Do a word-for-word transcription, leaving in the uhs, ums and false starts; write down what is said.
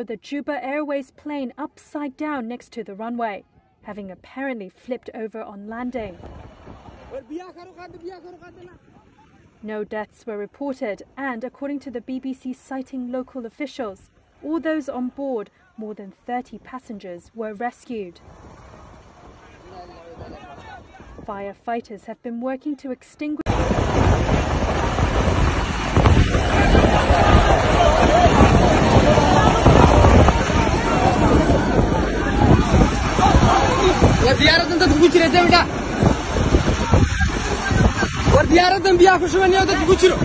The Juba Airways plane upside down next to the runway, having apparently flipped over on landing. No deaths were reported, and according to the B B C citing local officials, all those on board, more than thirty passengers, were rescued. Firefighters have been working to extinguish. Wer diyara din dest guçire, zemda. Wer diyara din biya kuşu niya dest guçiro.